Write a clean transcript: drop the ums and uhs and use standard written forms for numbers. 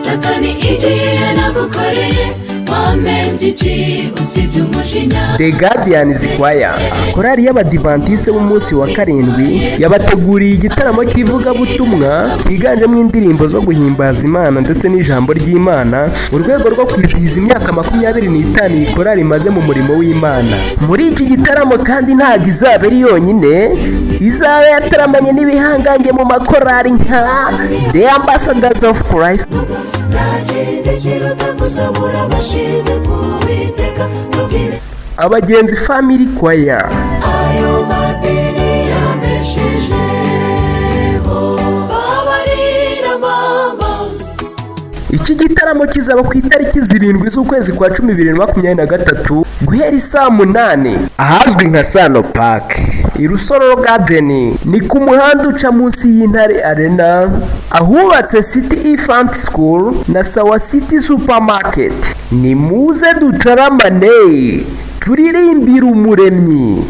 Satani, igihe nagukoreye wampembye iki usibye umujinya? The Guardians Choir, korali y'Abadivantisite b'umunsi wa karindwi, yabateguriye igitaramo cy'ivugabutumwa cyiganjemo indirimbo zo guhimbaza Imana ndetse n'ijambo ry'Imana, mu rwego rwo kwizihiza imyaka 25 iyi korali imaze mu murimo w'Imana. Muri iki gitaramo kandi ntabwo izaba ari yonyine, izaba yataramanye n'ibihangange mu makorali nka The Ambassadors of Christ, Nta kindi kiruta kuzamura amashimwe ku Uwiteka tubwire Abagenzi Family Choir, Ayo mazini yambeshejeho, babarira mama. Iki gitaramo kizaba ku itariki 7 z'ukwezi kwa 10 2023, guhera isaa 8, ahazwi nka Sano Park i Rusororo Garden. Ni ku muhanda uca munsi y'Intare Arena, ahubatse City Infant School na Sawa City Supermarket. Ni muze dutaramane, turirimbire Umuremyi.